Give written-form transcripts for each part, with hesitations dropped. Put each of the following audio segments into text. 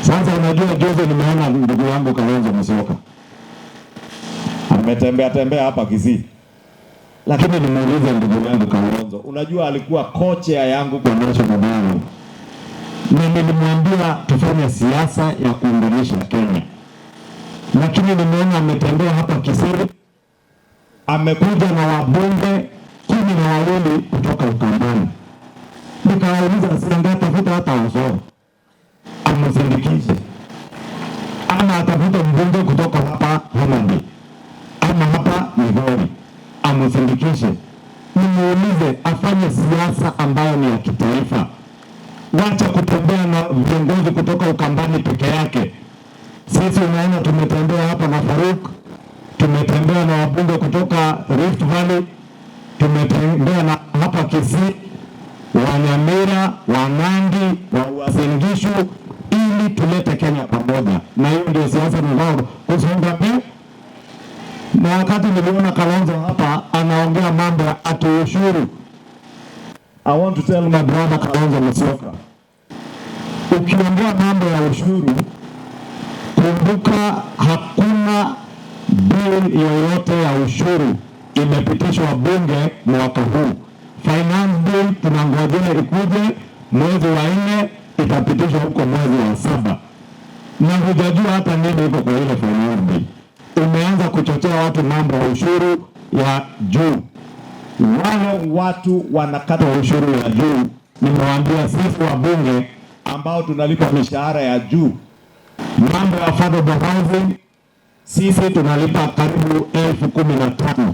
Sasa unajua, juzi nimeona ndugu yangu Kalonzo Musyoka ametembea tembea hapa Kisii, lakini nimuulize ndugu yangu Kalonzo, unajua alikuwa co-chair yangu kwa National Dialogue, na nilimwambia tufanye siasa ya kuunganisha Kenya, lakini nimeona ametembea hapa Kisii, amekuja na wabunge 12 kutoka Ukambani. Nikawauliza, si angetafuta hata Osoro amsindikishe, ama atafute mbunge kutoka hapa Homa Bay ama hapa Migori amsindikishe. Nimuulize afanye siasa ambayo ni ya kitaifa. Wacha kutembea na viongozi kutoka Ukambani peke yake. Sisi unaona tumetembea hapa na Faruk, tumetembea na wabunge kutoka Rift Valley, tumetembea na hapa Kisii, wa Nyamira, wa Nandi, wa Uasin Gishu, ili tulete Kenya pamoja, na hiyo ndio siasa tunataka kusonga mbele. Na wakati niliona Kalonzo hapa anaongea mambo ya ati ushuru, I want to tell my brother Kalonzo Musyoka, ukiongea mambo ya ushuru, kumbuka hakuna bill yoyote ya ushuru imepitishwa bunge mwaka huu. Finance bill tunangojea ikuje mwezi wa 4, itapitishwa huko mwezi wa 7, na hujajua hata nini iko kwa ile finance bill. Umeanza kuchochea watu mambo ya ushuru ya juu. Wale watu wanakata ushuru ya juu, nimewaambia sisi wabunge ambao tunalipa mishahara ya juu, mambo ya affordable housing sisi tunalipa karibu 15,000.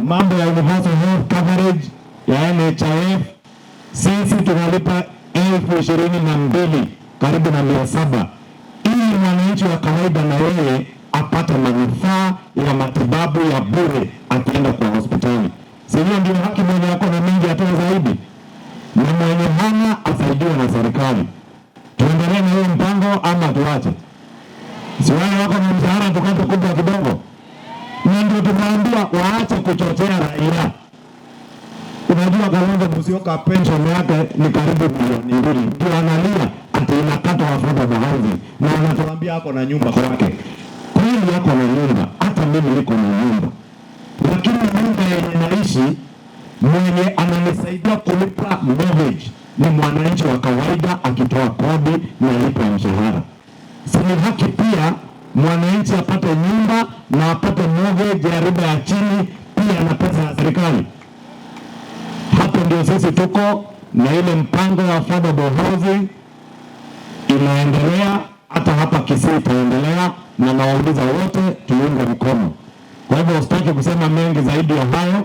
Mambo ya universal health coverage ya NHIF sisi tunalipa 22,700 karibu, ili mwananchi wa kawaida na yeye apate manufaa ya matibabu ya bure akienda kwa hospitali. Si hiyo ndio haki? Mwenye ako na mingi atoe zaidi, na mwenye hana asaidiwe na serikali. Tuendelee na hiyo mpango ama tuache? Si wale wako na mshahara tukate kubwa kidogo? Na ndio tunaambia waache kuchochea raia. Unajua Kalonzo Musyoka pension yake ni karibu milioni 2, ndio analia ati inakatwa affordable housing, na anatuambia ako na nyumba kwake. Kweli ako na nyumba, hata mimi niko na nyumba, lakini nyumba yenye naishi, mwenye ananisaidia kulipa mortgage ni mwananchi wa kawaida akitoa kodi na lipa ya mshahara. Si ni haki pia mwananchi apate nyumba na apate mortgage ya riba ya chini pia na pesa ya serikali? Hapo ndio sisi tuko na ile mpango wa affordable housing inaendelea, hata hapa Kisii itaendelea, na nawauliza wote tuunge mkono. Kwa hivyo sitaki kusema mengi zaidi ya hayo.